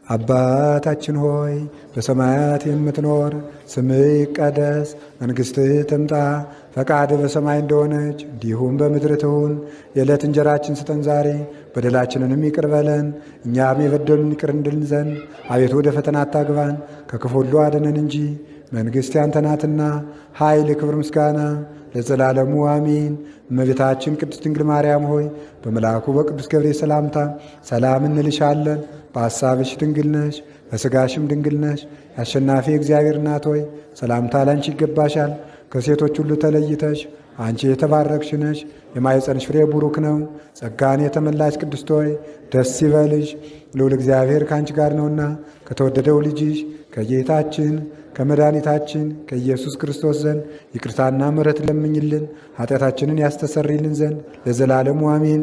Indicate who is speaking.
Speaker 1: አባታችን ሆይ፣ በሰማያት የምትኖር፣ ስምህ ይቀደስ፣ መንግሥትህ ትምጣ፣ ፈቃድህ በሰማይ እንደሆነች እንዲሁም በምድር ትሁን። የዕለት እንጀራችን ስጠን ዛሬ፣ በደላችንንም ይቅር በለን እኛም የበደሉን ይቅር እንድል ዘንድ። አቤቱ ወደ ፈተና አታግባን፣ ከክፉ ሁሉ አድነን እንጂ መንግሥት ያንተ ናትና፣ ኃይል፣ ክብር፣ ምስጋና ለዘላለሙ አሜን። እመቤታችን ቅድስት ድንግል ማርያም ሆይ፣ በመልአኩ በቅዱስ ገብርኤል ሰላምታ ሰላም እንልሻለን። በሐሳብሽ ድንግል ነሽ፣ በሥጋሽም ድንግል ነሽ። የአሸናፊ እግዚአብሔር እናት ሆይ፣ ሰላምታ ላንቺ ይገባሻል። ከሴቶች ሁሉ ተለይተሽ አንቺ የተባረክሽ ነሽ፣ የማኅፀንሽ ፍሬ ቡሩክ ነው። ጸጋን የተመላሽ ቅድስት ሆይ፣ ደስ ይበልሽ፣ ልዑል እግዚአብሔር ከአንቺ ጋር ነውና ከተወደደው ልጅሽ ከጌታችን ከመድኃኒታችን ከኢየሱስ ክርስቶስ ዘንድ ይቅርታና ምሕረት ለምኝልን፣ ኃጢአታችንን ያስተሰርይልን ዘንድ ለዘላለሙ አሜን።